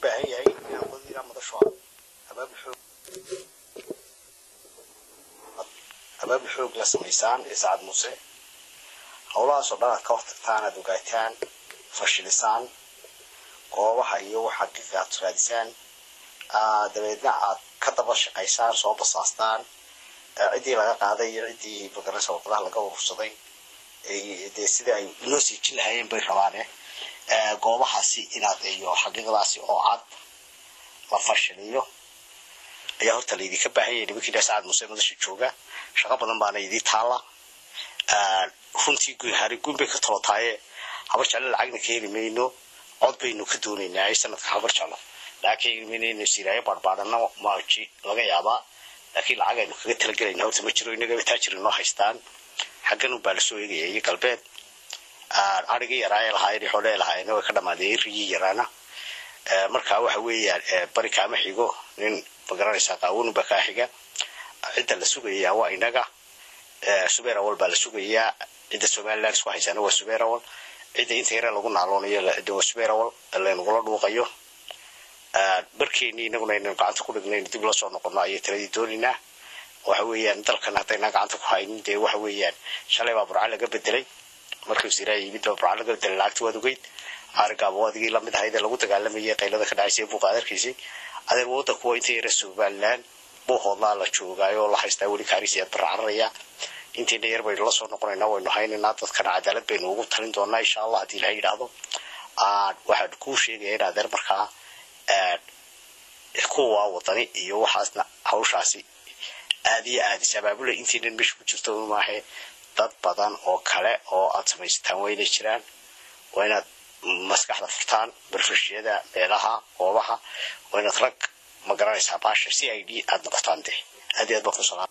baahan yahay inaad qodina madasho abaabul xoog la samaysaan ee Sacad Muuse. Howlahaas oo dhan aad ka hortagtaan, aad ogaataan, fashilisaan goobaha iyo waxa xaqiiqa aad raadisaan, dabeedna aad ka daba shaqaysaan, soo basaastaan ciddii laga qaaday iyo ciddii magaranaysa warqadaha laga urursaday, dee sidii ay inoo siijin lahaayeen bay rabaane. Goobahaasi inaad iyo xaqiiqdaasi oo cad la fashiliyo ayaa horta laydinka baahan yahay. Nimankii Sacad Muuse madasha jooga, shaqo badan baana idii taala runtii. Guud gun bay ka tolotaaye, Habar Jeclo lacagna ka heli mayno, cod baynu ka doonaynaa sanadka. Habar Jeclo lacag ka heli mayno, inaynu siiraayo baadhbaadhana maaji laga yaabaa, laakiin lacag aynu kaga talagelayna horta ma jiro. Inagaba taajir inoo haystaan, xaggan unbaa lasoo eegaya iyo galbeed. Arigii yaraaye lahaayeen, xoolihii lahaayeen way ka dhamaadeen, rigii yaraana. Marka waxa weeyaan bari kaama xigo nin, magaranaysaa, qaawanunbaa kaa xiga. Cidda la sugayaa waa inaga, Subeer Awal baa la sugayaa. Cidda Somaliland isku haysaana waa Subeer Awal, cidda inta yare lagu naaloonayo waa Subeer Awal, laynagula dhuuqayo barkeennii. Inaguna inaynu gacanta ku dhignaynu dib la soo noqono ayay taladii doonaynaa. Waxa weeyaan dalkan haddaynaan gacanta ku haynin, dee waxa weeyaan shalay baa Burca laga bedelay. Markii wasiiraha yimid baa Burca laga bedelay lacagti, waad ogeyd. Arigaaba adigii lamid ahayd ee lagu dagaalamayay, qaylada ka dhacaysay, buuqa aad arkaysay. Adeer, waddanku waa inta yare Somaliland, Buuhoodlaa la joogaayo oo la haystaa weli, kaarisiyaad barcararaya. Intayna yar baynu la soo noqonaynaa, waynu haynaynaa, dadkana cadaalad baynu ugu talin doonaa insha Allah haddii Ilahay yidhaahdo. Waxaan kuu sheegaya in adeer markaa kuwa wadani iyo waxaasna hawshaasi aad iyo aad is abaabula. Intaynan meesha ku jirto maahe, dad badan oo kale oo aad samaysataan waa inay jiraan. Waa inaad maskaxda furtaan, barfashiyada, meelaha, goobaha, waa inaad rag, ma garanaysaa, baasha CID aad noqotaan. Dee aad iyo aad baan ku salaam.